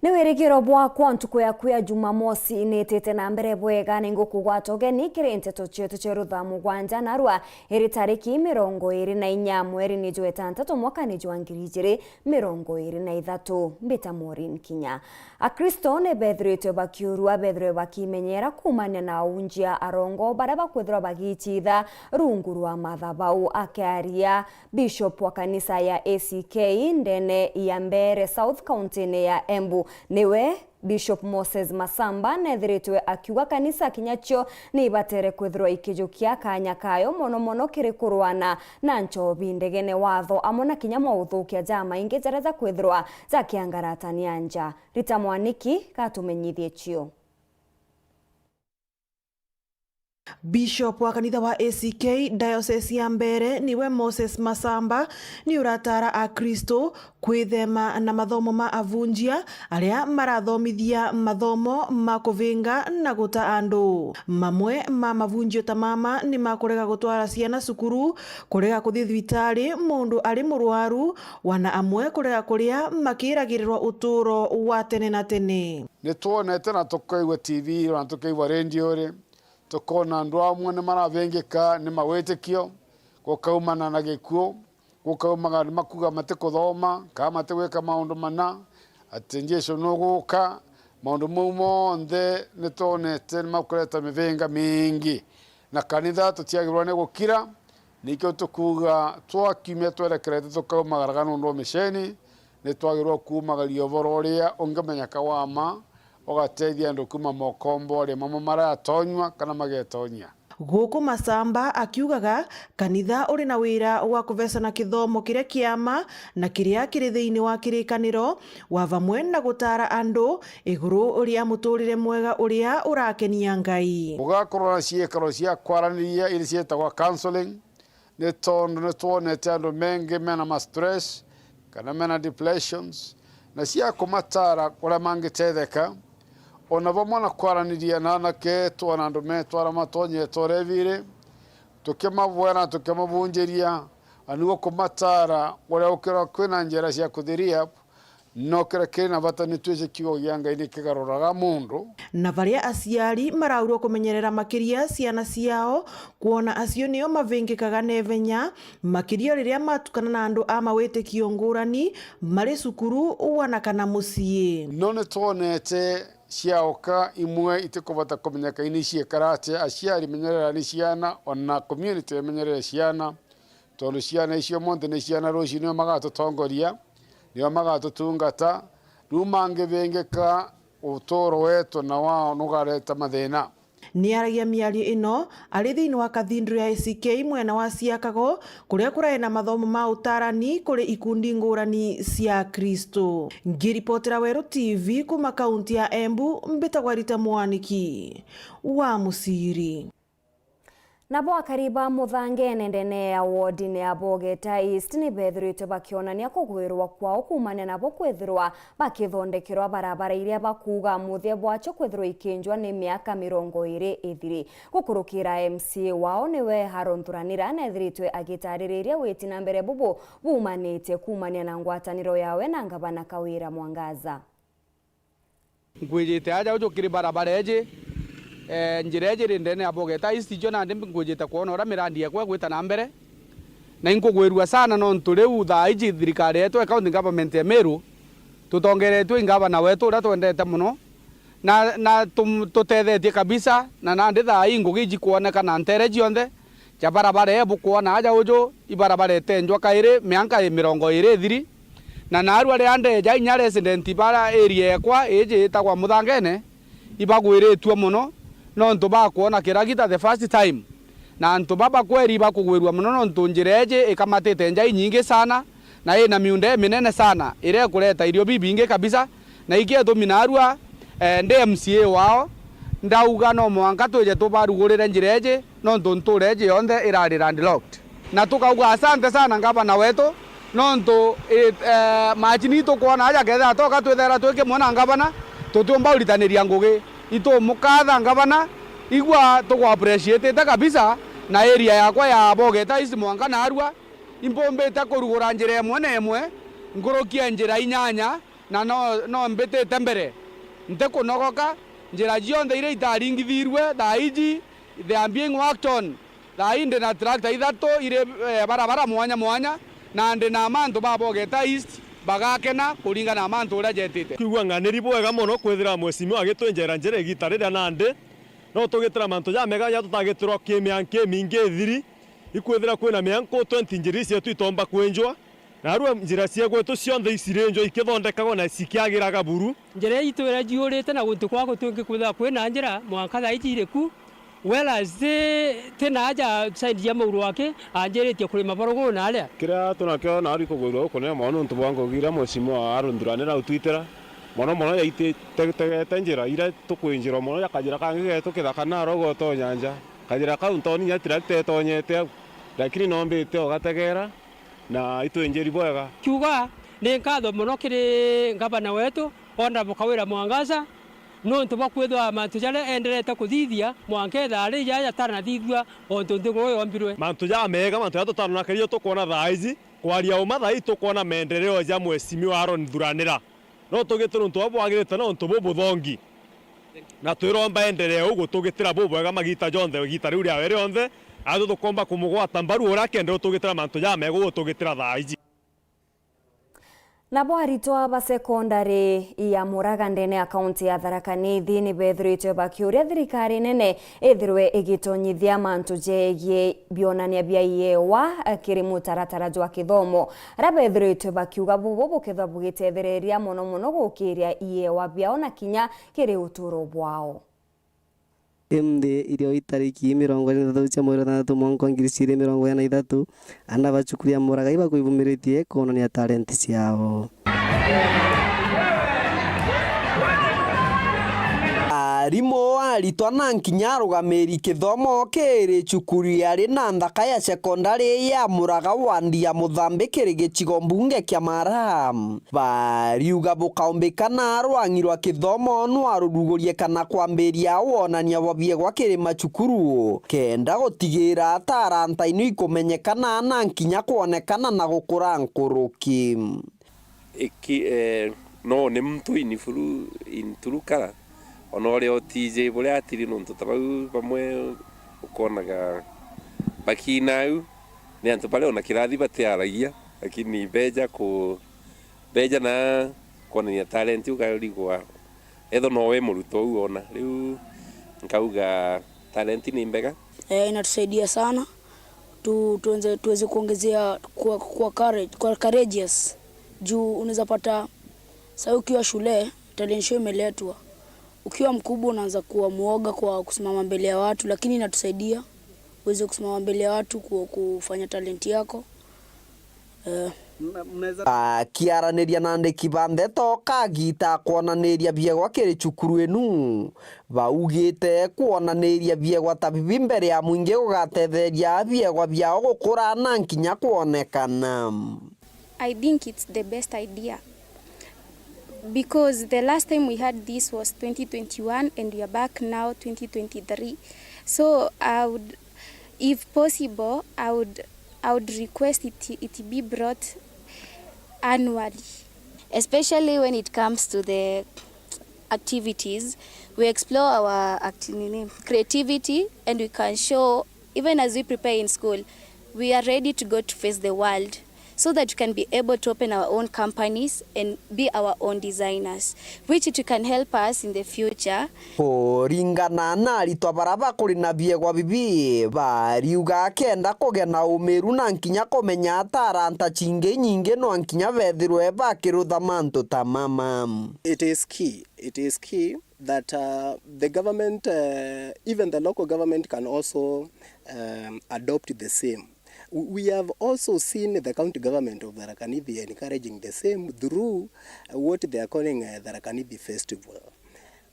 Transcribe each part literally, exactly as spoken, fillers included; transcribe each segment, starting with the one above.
Ni wirigiro bwakwa ntuku yaku ya Jumamosi niitite na mbere bwega. Ningukugwata ugeni kiri nteto cietu cia rutha mugwanja narua iri tariki mirongo iri na inya mweri ni jwa itantatu mwaka ni jwa ngiri ijiri mirongo iri na ithatu. Mbita Maureen Kinya. Akristo ni bethiritwe bakiurua bethirwe bakimenyera kuumania na aunjia arongo baria bakwithirwa bagicitha rungu rwa mathabau. Akiaria Bishop wa kanisa ya A C K ndene ya Mbeere South, kaunti-ini ya Embu, niwe Bishop Moses Masamba neethiritwe akiuga kanisa kinya cio ni ibatere kwithirwa ikijukia kaanya kayo mono mono kiri kurwana na nchobi, ndegene watho, amwe na kinya mauthukia jamaingi jaria jakwithirwa jakiangaratania nja. Rita Mwaniki gatumenyithie cio. Bishop wa kanitha wa A C K diocese ya Mbeere niwe Moses Masamba ni urataara Akristo kwithema na mathomo ma avunjia aria marathomithia mathomo ma kuvinga na guta andu. Mamwe ma mavunjio ta mama ni ma kurega gutwara ciana cukuru, kurega kuthi thibitari mundu ari murwaru, wana amwe kurega kuria makiragirirwa uturo wa tene na tene. Ni twonete na tukaigua T V ri, ona tukaigua rendio ri, tukoona andu amwe ni maravingika ni mawitikio, gukaumana na gikuu, gukaumaga ni makuga matikuthoma, kana matigwika maundu mana, ati Jesu nuguka. Maundu mau monthe ni twonete ni makureta mivinga mingi, na kanitha tutiagirwa ni gukira. Nikio tukuuga, twakiumia twerekerete tukaumagaraga nundu wa miceni, ni twagirwa kuumagaria uvoro uria ungimenyeka wa mma, ugatethia andu kuuma mokomboria mamwe maratonyua kana magetonyia. Guku Masamba akiugaga kanitha uri na wira wa kuvecana kithomo kiria kia mma na kiria kiri thiini wa kirikaniro, wa vamwe na gutaara andu iguru ria muturire mwega uria urakenia Ngai. Gugakorwo na ciikaro cia kwaraniria iria cietagwa counselling, ni tondu ni twonete andu mengi mena ma stress kana mena depressions, na cia kumataara uria mangitetheka, ona vamwe na kwaraniria na anake etu na andu metu aria matonyete ureviri, tukimavoya na tukimavunjiria, na niguo kumataara uria ukira kwina njira cia kuthi rehab, no kiria kiri na bata ni twice kiugo gia Ngai ni kigaruraga mundu. Na baria aciari maraurwa kumenyerera makiria ciana ciao, kwona acio nio mavingikaga na ivenya, makiria riria matukana na andu a mawitikio ngurani, mari cukuru, wana kana mucii. No ni twonete ciaoka imwe itikubota kumenyeka ini ciikara atia, aciari menyererani ciana, ona community imenyerere ciana. Tondu ciana icio monthe ni ciana ruciu nio magatutongoria, nio magatutungata, riu mangivingika, uturo wetu na wao nugareta mathina. Ni aragia miario ino ari thiini wa kathindro ya A C K mwena wa Ciakago, kuria kurai na mathomo ma utarani kuri ikundi ngurani cia Akristo. Ngiripotera Weru T V kuma kaunti ya Embu, mbitagwa Rita Mwaniki wa Muciri. Nabo akari ba Muthangene ndene ya wodine ya Bogeta East ni bethiritwe bakionania kugwirwa kwao kuumania nabo kwithirwa bakithondekerwa barabara iria bakuuga muthia bwacio kwithirwa ikinjwa ni miaka mirongo iri ithiri. Gukurukira M C A wao niwe Haron Thuranira nethiritwe agitaririria witi na mbere bubu buumanitie kuumania na ngwataniro yawe na ngavana Kawira Mwangaza. Nkwijite aja uju kiri barabara iji, eh, njira iji iri ndene ya Bogeta East, icio nandi nkwijite kwona uria mirandi yeekwa igwita na mbere. Na inkugwirua sana nontu riu thaa iji thirikari yetu ya county government ya Meru tutongeretwe i ngavana wetu uria twendete mono, na, na tum-, tutethetie kabisa, na nandi thaa ii ngugi ijikwoneka na ntere cionthe. Ja barabara ii bukwona aja uju, i barabara itenjwa kairi mianka i mirongo iri ithiri, na naarua riria ndeja inya resident bara area yeekwa iji itagwa Muthangene, ibagwiritue mono, nontu bakwona kiragita the first time. Na antu baba kweri ibakugwirua mono, nontu njira iji ikamatite nja inyingi sana, na ina miunda iminene sana, iria ikureta irio bibingi kabisa, na ikio itumi naarua, eh, ndi M C A wao, ndauga no mwanka twije tubarugurire njira iji, nontu ntuura iji yonthe irari landlocked. Na tukauga asante sana ngavana wetu, nontu, eh, eh, macini itukwona aja kethira toka twithera twi kimwe na ngavana, tutiumba uritaniria ngugi. Itumukatha ngavana, igua tugu appreciatete kabisa, na area yakwa ya Bogeta East mwanka naarua, impumbite kurugura njira imwe na imwe, nkuruki ya njira inyanya, Na no, no mbitite mbere, ntikunogoka, njira cionthe iria itaringithirue, thaa iji they are being worked on. Thaa ii ndi na tractor ithatu iri, eh, barabara mwanya mwanya, na ndi na mantu ba Bogeta East bagakena kuringana na mantu uria jetite. Kwigua ng'aniri bwega mono kwithira mheshimiwa agitwinjera njira igita riria nandi no tugitira mantu jamega ja tutagitirwa ki mianka imingi ithiri. Ikwithira kwina mianka twenty njira icietu itomba kwinjwa, narua njira cia gwetu cionthe icirinjwa ikithondekagwa na cikiagiraga buru. Njira itwira jiurite na guntu kwa gutungi kwithira kwina njira mwanka thaa iji iri ku, whereas ti, ti na aja side ya Mauru aki anjiritie kurima baruguru na aria. Kiria tunakio nari kugwirua gukunene mono nontu bwa ngugi iria mheshimiwa Aaron Thuranira utwitira, mono mono yaiti-, te-, tegete njira iria tukwinjirwa mono ja kajira kangi getu kithaka naro gotonya nja. Kajira kau ntoni inya tractor itonyete au, lakini nombite ugategera na itwinjiri bwega. Kiuga ni nkatho mono kiri ngavana wetu, Honourable Kawira Mwangaza, nontu bwa kwithirwa mantu jaria enderete kuthithia mwanka ithaa riri jaja jatanathithua ontu nthiguru yombirwe. Mantu jamega, mantu jaria tutanonakerie tukwona thaa iji, kwaria uma thaa iji tukwona maendeleo ja mheshimiwa Aaron Thuranira. No tugite nontu bwa bwagirite na untu bubuthongi. Na twiromba endelee ugu tugitira bubwega magita jonthe, igita riu riawe rionthe, athu tukomba kumugwata mbaru uria akenda utugitira mantu jamega ugu tugitira thaa iji. Nabo aritwa ba sekondari ya Muraga ndene ya kaunti ya Tharaka Nithi ni bethiritwe bakiuria thirikari nene ithirwe igitonyithia mantu jegie bionania bia iewa kiri mutaratara jwa kithomo, aria bethiritwe bakiuga bubu bukethwa bugitethereria mono mono gukiria iewa biao na kinya kiri uturo bwao. Imthi irio itariki mirongo iri na ithatu cia mweri wa thanthatu mwaka wa ngiri ciiri mirongo iri na ithatu, ana ba cukuru ya Muraga ibakwibumiritie kwonania talenti ciao. Arimu, aritwa na nkinya arugamiri kithomo kiri cukuru yari na nthaka ya sekondari ya Muraga wandi ya Muthambi kiri gicigo mbunge kia Mara. Bariuga bukaumbikana rwang'i rwa kithomo nwarurugurie kana kwambiria wonania bwa biegwa kiri macukuru, kenda gutigira taranta ino ikumenyekana na nkinya kwonekana na gukura nkuruki. Iki, eh, no ni muntu in full, in true color, ona uria utiji buria atiri nontu ta bau bamwe ukonaga bakina au ni antu baria ona kirathi batiaragia, lakini beja ku Beja na kwonania talent, ukarigwa ethwa nowe murutwo uu ona. Riu nkauga talent ni mbega. Eh, inatusaidia sana. Tu-, tuweze, tuweze kuongezea kwa, kwa courage, kwa courageous. Juu unaweza pata sasa ukiwa shule, talent show imeletwa. Ukiwa mkubwa unaanza kuwa muoga kwa kusimama mbele ya watu, lakini inatusaidia uweze kusimama mbele ya watu ku-, kufanya talent yako. Eh. Akiaraniria na andiki ba ndeto kagita kwonaniria biegwa kiri cukuru inu, baugite kwonaniria biegwa ta bibi mbere ya mwingi gugatetheria biegwa biao gukura na nkinya kwonekana. I think it's the best idea because the last time we had this was twenty twenty-one and we are back now twenty twenty-three. So I would, if possible, I would I would request it, it be brought annually. Especially when it comes to the activities, we explore our act-, nini, creativity, and we can show, even as we prepare in school, we are ready to go to face the world so that we can be able to open our own companies and be our own designers, which it can help us in the future. Kuringana na aritwa bara bakuri na biegwa bibi, bariuga kenda kugia na umiru na nkinya kumenya taranta cingi nyingi, no nkinya bethirwe bakirutha mantu ta mama. It is key, it is key that, uh, the government, uh, even the local government can also, um, adopt the same. We, we have also seen the county government of Tharaka Nithi encouraging the same through, uh, what they are calling, uh, Tharaka Nithi Festival.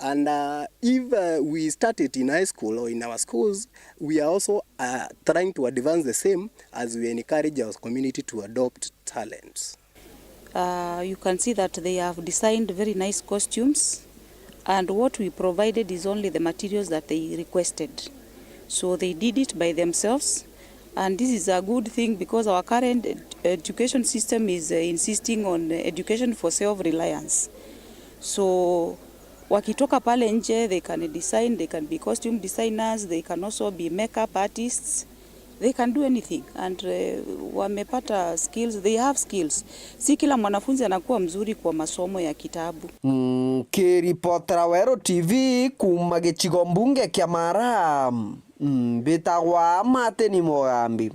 And, uh, if, uh, we start it in high school or in our schools, we are also, uh, trying to advance the same as we encourage our community to adopt talents. Uh, you can see that they have designed very nice costumes, and what we provided is only the materials that they requested. So they did it by themselves, And this is a good thing because our current ed-, education system is, uh, insisting on education for self-reliance. So, wakitoka pale nje, they can design, they can be costume designers, they can also be makeup artists, they can do anything. And, uh, wamepata skills, they have skills. Si kila mwanafunzi anakuwa mzuri kwa masomo ya kitabu. Nkiripotera Weru T V kuuma gicigo mbunge kia Mara, mbitagwa Martin Mugambi.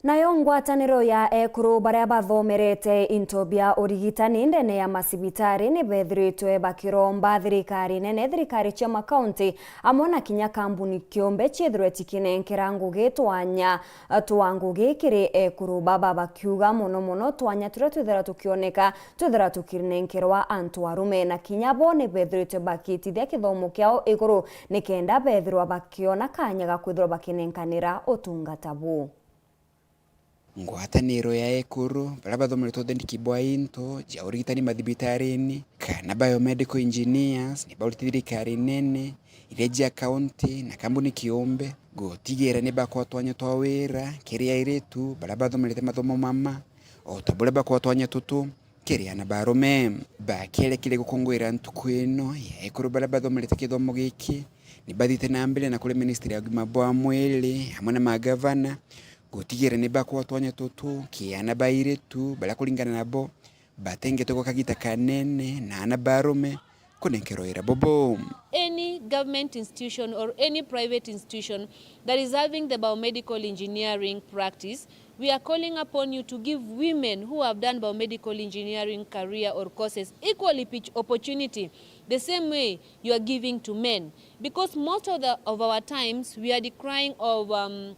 Nayo ngwataniro ya ekuru baria bathomerete into bia urigitani ndene ya macibitari ni bethiritwe bakiromba thirikari nene, thirikari cia makaunti, amwe na kinya kambuni kiumbe ciithirwe cikinenkera ngugi twanya twa ngugi kiri ekuru baba, bakiuga mono mono twanya turia twithira tukioneka twithira tukinenkerwa antu arume, na kinya bo ni bethiritwe bakitithia kithomo kiao iguru nikenda bethirwa bakiona kanya ga kwithirwa bakinenkanira utungata buu. Ngwataniro ya ekuru baria bathomeretwe uthondeki bwa into ja urigitani mathibitarini kana biomedical engineers ni baurite thirikari nene, iria cia kaunti na kambuni kiumbe gutigira ni bakwa twanya twa wira kiri airitu baria bathomerete mathomo mama, o ta buria bakwa twanya tutu kiri ana barume. Bakierekire gukunguira ntuku ino ya ekuru baria bathomerete kithomo giki, ni bathiite na mbere na kuri ministry ya ugima bwa mwiri amwe na magavana gutigira ni bakwa twanya tutu ki ana bairitu baria kuringana nabo batengete gwa kagita kanene na ana barume kunenkerwa wira bubu. Any government institution or any private institution that is having the biomedical engineering practice, we are calling upon you to give women who have done biomedical engineering career or courses equally pitch opportunity the same way you are giving to men, because most of the, of our times we are decrying of, um,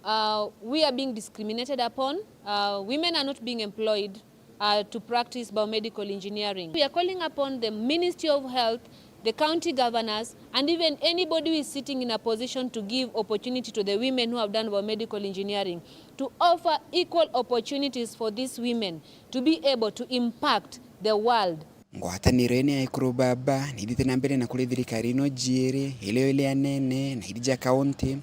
uh, we are being discriminated upon. Uh, women are not being employed, uh, to practice biomedical engineering. We are calling upon the Ministry of Health, the county governors, and even anybody who is sitting in a position to give opportunity to the women who have done biomedical engineering to offer equal opportunities for these women to be able to impact the world. Ngwataniro ino ya ekuru baba ni ithiite na mbere na kuri thirikari ino jiiri, irio iri anene na iri ja kaunti,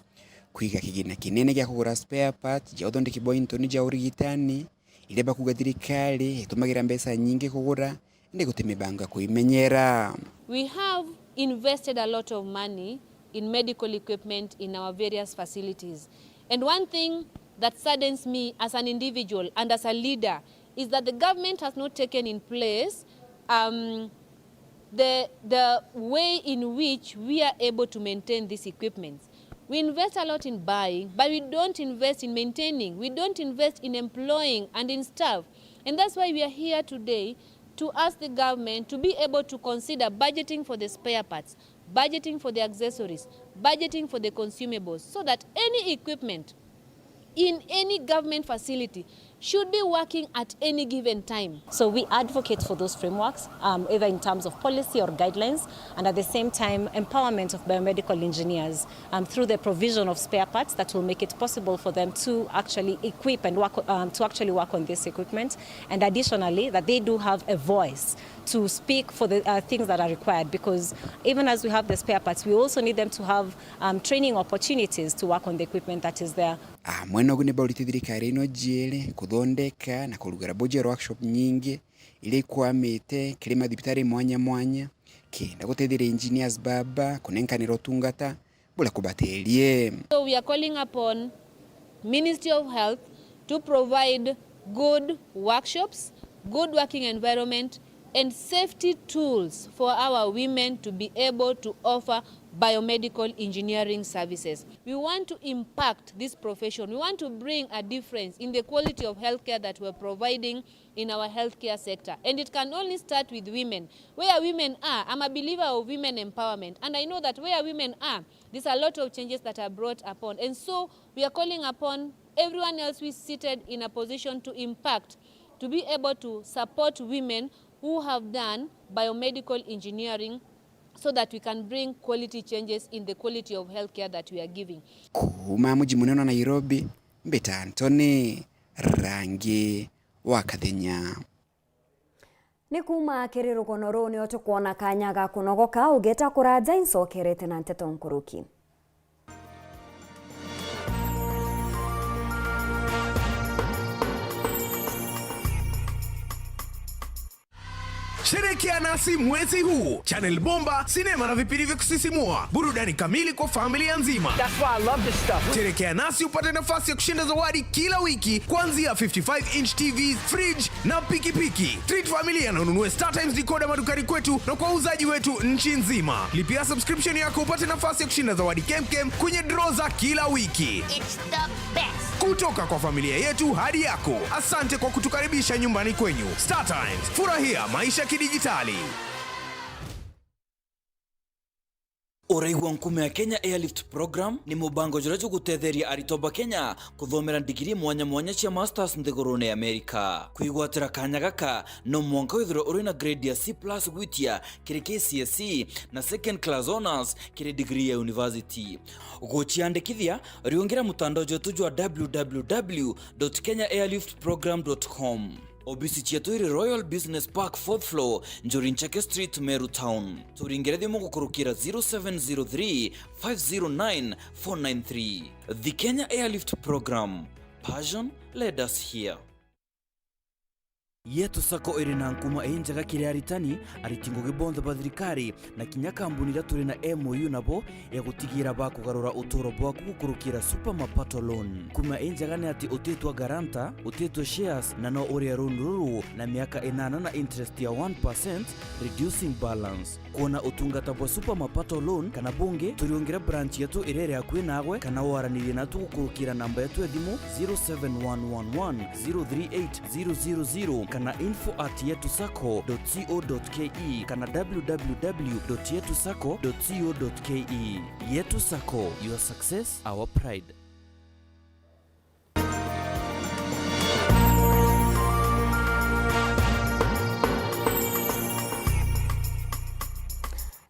kwiga kigina kinene gia kugura spare parts ja uthondeki bwa into ni ja urigitani, iria bakuuga thirikari itumagira mbeca nyingi kugura, indi guti mibango ya kuimenyera. We have invested a lot of money in medical equipment in our various facilities. And one thing that saddens me as an individual and as a leader is that the government has not taken in place, um, the, the way in which we are able to maintain these equipments. We invest a lot in buying, but we don't invest in maintaining. We don't invest in employing and in staff. And that's why we are here today to ask the government to be able to consider budgeting for the spare parts, budgeting for the accessories, budgeting for the consumables, so that any equipment in any government facility should be working at any given time. So we advocate for those frameworks, um, either in terms of policy or guidelines, and at the same time, empowerment of biomedical engineers, um, through the provision of spare parts that will make it possible for them to actually equip and work, um, to actually work on this equipment. And additionally, that they do have a voice to speak for the, uh, things that are required, because even as we have the spare parts, we also need them to have, um, training opportunities to work on the equipment that is there. Amwe nogu ni baurite thirikari ino jiiri kuthondeka na kurugara bujero workshop nyingi iria ikwamite kiri mathibitari mwanya mwanya, kenda gutetheria engineers baba kunenkanira utungata buria kubaterie. So we are calling upon Ministry of Health to provide good workshops, good working environment, and safety tools for our women to be able to offer biomedical engineering services. We want to impact this profession. We want to bring a difference in the quality of healthcare that we're providing in our healthcare sector. And it can only start with women. Where women are, I'm a believer of women empowerment. And I know that where women are, there's a lot of changes that are brought upon. And so we are calling upon everyone else who is seated in a position to impact, to be able to support women who have done biomedical engineering so that we can bring quality changes in the quality of healthcare that we are giving. Kuuma muji munene wa Nairobi, mbita Anthony Rangi wa Kathenya. Ni kuuma kiri rugono ruu nio tukwona kanya ga kunogoka, ugeta kuraja incokerete na nteto nkuruki. Sherekea nasi mwezi huu. Channel bomba, sinema na vipindi vya kusisimua, burudani kamili kwa familia nzima. That's why I love this stuff. Sherekea nasi upate nafasi ya kushinda zawadi kila wiki, kuanzia fifty-five inch T Vs, fridge na pikipiki. Treat familia na ununue StarTimes decoder madukani kwetu na kwa wauzaji wetu nchi nzima. Lipia subscription yako upate nafasi ya kushinda zawadi kemkem kwenye draw za kila wiki. It's the best. Kutoka kwa familia yetu hadi yako, asante kwa kutukaribisha nyumbani kwenyu. StarTimes, furahia maisha kidijitali. Uraigua nkuma ya Kenya Airlift Program ni mubango juria jugutetheria aritwa ba Kenya kuthomera ndigiri mwanya mwanya cia masters nthigurune ya Amerika. Kwigwatira kanya gaka, no mwanka withirwe uri na grade ya C plus gwitia kiri K C S E na second class honours kiri degree ya university. Guciandikithia, riungira mutandao jwetu jwa w w w dot kenya airlift program dot com. Obisi cietu iri Royal Business Park, fourth floor, Njuri Ncheke Street, Meru Town. Turingire thimu gukurukira zero seven zero three, five zero nine, four nine three. The Kenya Airlift Program. Passion led us here. Yetu Sacco iri na nkuma injega kiri aritani, ariti ngugi bonthe ba thirikari, na kinya kambuni iria turi na M O U nabo ya gutigira bakugarura uturo bwaku gukurukira Super Mapato Loan. Nkuma injega ni ati utitwa guarantor, utitwa shares, na no urie loan ruru na miaka inana na interest ya one percent, reducing balance. Kwona utungata bwa Super Mapato Loan kana bungi, turiungire branch yetu iria iri akui naagwe, kana waranirie natu gukurukira namba yetu ya thimu zero seven one one one zero three eight zero zero zero kana info at yetu sacco dot co dot ke kana w w w dot yetu sacco dot co dot ke. Yetu Sacco, your success, our pride.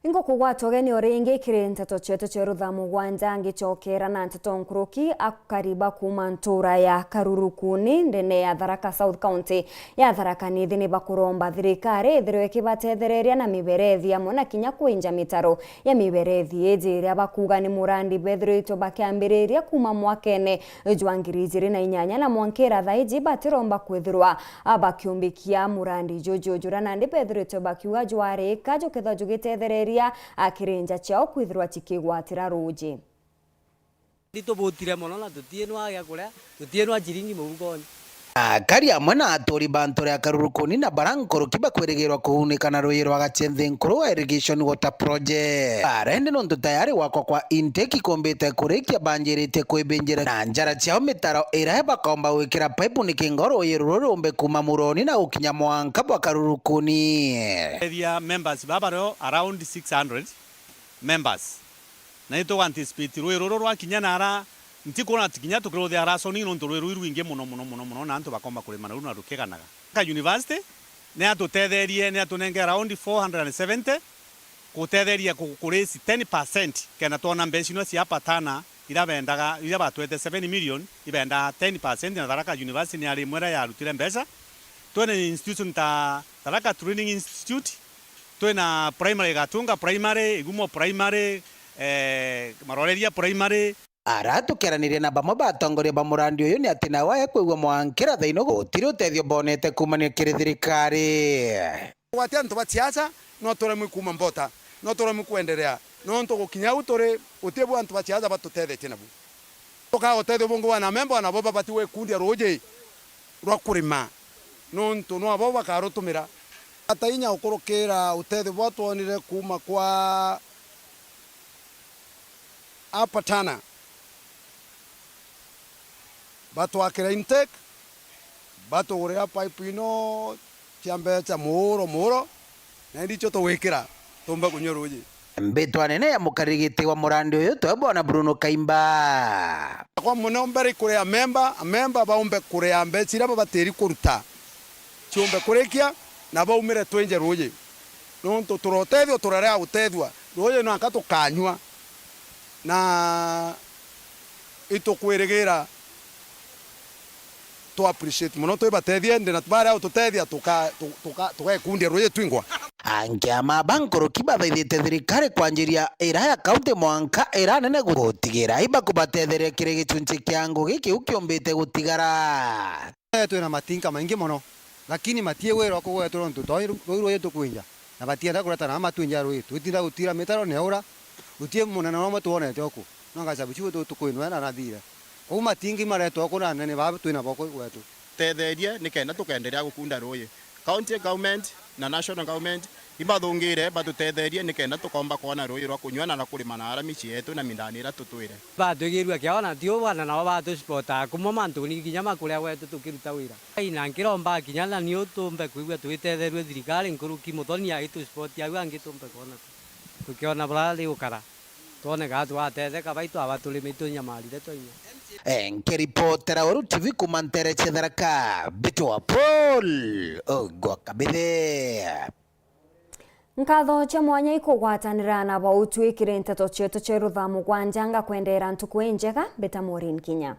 Ingukugwata ugeni o ringi kiri nteto cietu cia rutha mugwanja, ngicokera na nteto nkuruki. Akari ba kuuma ntuura ya Karurukuni ndene ya Tharaka South County ya Tharaka Nithi ni bakuromba thirikari ithirwe ikibatethereria na miberethi amwe na kinya kwinja mitaro ya miberethi iji iria bakuuga ni murandi bethiritwe bakiambiriria kuuma mwakene jwa ngiri ijiri na inyanya na mwankira thaa iji batiromba kwithirwa bakiumbikia murandi juju juria nandi bethiritwe bakiuga jwarika jukethwa jugitethereria akiri nja ciao kwithirwa cikigwatira ruuji. Ni tubutire mono na tutiinwa gia kuria, tutiinwa ciringi mufukoni. Akari amwe na aturi ba ntuura ya Karurukuni na bara nkuruki bakwirigirwa kuunika na ruuji rwa Gacienthi nkuru wa Irrigation Water Project. Barendi nontu tayari gwakwa kwa intake ikumbite kurikia, banjiritie kwibinjira na njara ciao mitaro iria bakomba gwikira paipu nikingo ruuji ruru rumbe kuuma Muroni na gukinya mwanka bwa Karurukuni. Area members baba rio around six hundred members. Na ni tuga anticipate ruuji ruru rwakinya nara, ntikwona ati kinya tukiruthia rationing nontu ruuji ruu rwingi mono, mono, mono, mono, na antu bakomba kurima naru na rukiganaga. Ka university ni atutetherie, ni atunenge around four hundred and seventy, kutetheria ku, ku raise ten percent, kenda twona mbeca ino cia patana iria bendaga, iria batwete seven million, ibendaga ten percent, na Tharaka University ni ari imwe iria yarutire mbeca. Twina institution ta Tharaka Training Institute, twina primary Gatunga Primary, Igumo Primary, eh, Maroreria Primary. Ara tukiaraniria na bamwe ba atongoria ba murandi uyu ni ati nao ae kwigua mwankira thaino gutiri utethio bonete kuumania kiri thirikari. Gwati antu ba siasa, no turemwe kuuma mbota, no turemwe kwenderea, nontu gukinya au turi, guti bu antu ba siasa batutethetie nabu. Tukaa utethio bungi bwa na memba, nabo babati gwikundia ruuji rwa kurima, nontu nwabo bakarutumira. Ata inya gukurukira utethio bwa twonire kuuma kwa Apatana, batwakira intake, batugurira pipe ino cia mbeca muuro muuro, na indi icio tugwikira tumbe kunyua ruuji. Mbitwa nene ya mukariri giti wa murandi uyu twe bwana Bruno Kaimba. Kwa muno mbere kuria memba, amemba baumbe kuria mbeca iria babatiri kuruta, ciumbe kurikia na baumire twinje ruuji. Nontu turotethua, turarea gutethua, ruuji nwanka tukanyua, na itukwirigira tu appreciate mono twibatethie, ndi na baria ututethia tuka-, tu-, tuka-, tugekundia ruuji twingwa. Angi ama ba nkuruki bathaithite thirikari kwanjiria ira ya kaunti mwanka ira nene gutigira iba kubatetheria kiri gicunci kia ngugi kiu kiumbite gutigara. Eh, twina matinka maingi mono. Lakini matiigwira uku gwetu nontu toi ru-, rui ruuji tukwinja, na batienda kuretana na matwinja rui. Twitinda gutira mitaro neura, guti munene nomwe twonete uku. No ngacabu ciu tu-, tukwinwe na nathire. Kou matingi maretwa uku na anene baa twina bo ku gwetu. Tetherie nikenda tukenderea gukunda ruuji. County government na national government ibathungire batutetherie nikenda tukomba kwona ruuji rwa kunywa na rwa kurima na ara micii yetu na mindani ira tutwire. Batwigirua kiao na tiu bwana nabo batusipotaa kumwe mantuni kinya makuria gwetu tukiruta wira. Ai, na nkiromba kinya na niu tumbe kwigua twitetherue thirikari nkuruki Muthoni agitusipotia au angi tumbe kwona tukiona buria rigukara. Twone kaa twatetheka baitu aba turimitwe nyamarire twa inya. Eh, nkiripotera Weru T V kuma ntere cia Tharaka, mbitwa Paul Ogwa Kabithe. Nkatho cia mwanya ikugwatanira na bau twikire nteto cietu cia rutha mugwanja, ngakwendera ntuku injega, mbita Maureen Kinya.